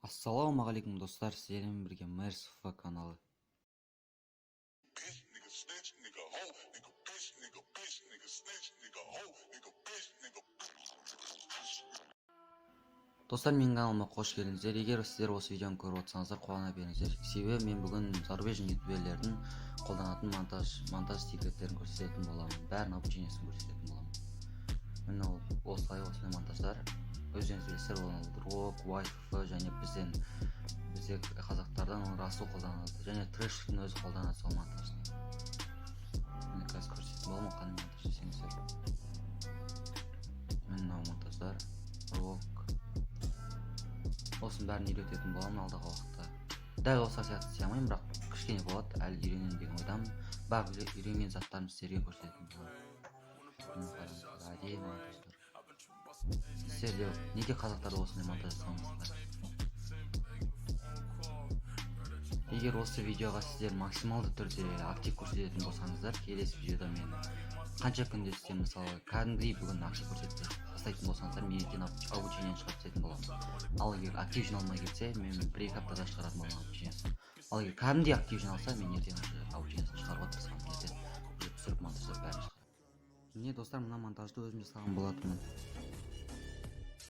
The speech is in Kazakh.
Ассалаумағалейкум, достар! Сіздермен бірге Мерс Ф каналы. Bitch, nigga, snitch, nigga, hoe, nigga, bitch, nigga, bitch, nigga, snitch, nigga, hoe, nigga, bitch, nigga. Достар, менің каналыма қош келдіңіздер! Егер сіздер осы видеоны көріп отырсаңыздар, қуана беріңіздер, себебі мен бүгін зарубежный ютуберлердің қолданатын монтаж секреттерін көрсететін боламын, бәрін, обучениесін көрсететін боламын. Міне, ол осылай, осындай монтаждар өздеріңіз білесіздер. Ол Рок, White F және бізде қазақтардан оны Расул қолданады және Трэштің өзі қолданады сол монтажды. Міне, қазір көрсететін боламын қандай монтаж десеңіздер. Міне, мынау монтаждар, Рок, осының бәрін үйрететін боламын алдағы уақытта. Дәл осылар сияқты істей алмаймын, бірақ кішкене болады, әлі үйренемін деген ойдамын. Барлық үйренген заттарымды сіздерге көрсететін боламын. Міне, қараңыздар, әдемі монтаждар. Сіздер де неге қазақтарда осындай монтаж жасамайсыздар? Егер осы видеоға сіздер максималды түрде актив көрсететін болсаңыздар, келесі видеода мен қанша күнде істеймін, мысалы, кәдімгідей бүгін актив көрсетіп тастайтын болсаңыздар, мен ертең обучениені шығарып тастайтын боламын. Ал егер актив жиналмай кетсе, мен 1-2 аптада шығаратын боламын обучениесін. Ал егер кәдімгідей актив жиналса, мен ертең уже обучениесін шығаруға тырысамын, ертең уже түсіріп, монтаждап, бәрін шығарамын. Міне, достар, мына монтажды өзім жасаған болатынмын.